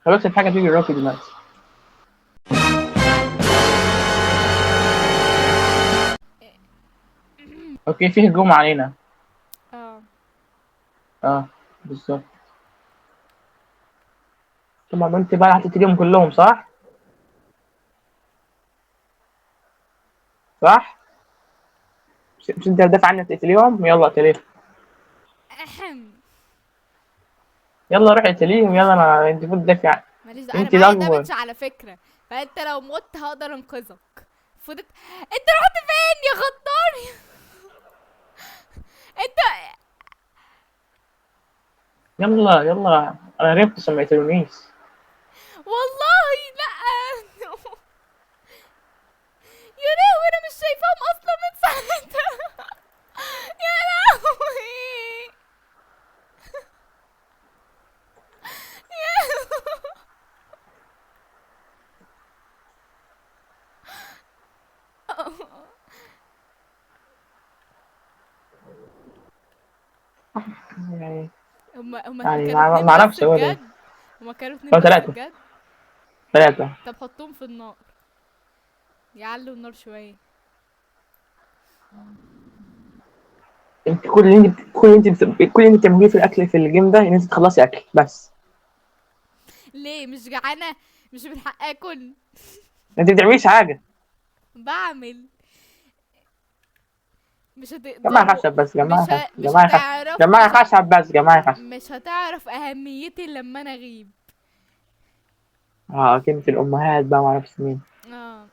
خلاص الحاجة تيجي وراكي دلوقتي. okay، في هجوم علينا. اه. اه بالظبط. طبعا انت بقى هتقتليهم كلهم صح؟ صح؟ مش انت هتدافع عني تقتليهم؟ يلا اقتليهم. احم. يلا روح اقتليهم يلا. انا انت المفروض تدافع. ماليش دعوه، انا انت معايا الاكبر. damage على فكرة، فانت لو مت هقدر انقذك. فضلت. انت رحت فين يا غدار؟ انت يلا يلا، انا عرفت عشان ما يقتلونيش. والله لا. يا لهوي انا مش شايفاهم اصلا من ساعتها. يا لهوي. يعني هما يعني كانوا ما اتنين ما بس اعرفش هو ده. بجد. هما كانوا اتنين هو بس ثلاثة. بجد. ثلاثة. طب حطهم في النار، يعلوا النار شوية. انت كل اللي انت بتعمليه في الاكل في ال game ده ان انت تخلصي اكل بس. ليه مش جعانة؟ مش من حقي اكل؟ انت ما بتعمليش حاجة. بعمل. مش جماعة هتقدروا. خشب بس، جماعة مش خشب، مش جماعة خشب، هتعرف، جماعة مش خشب بس، جماعة خشب. مش هتعرف اهميتي لما انا اغيب. اه، كلمة الأمهات بقى ما اعرفش مين. اه.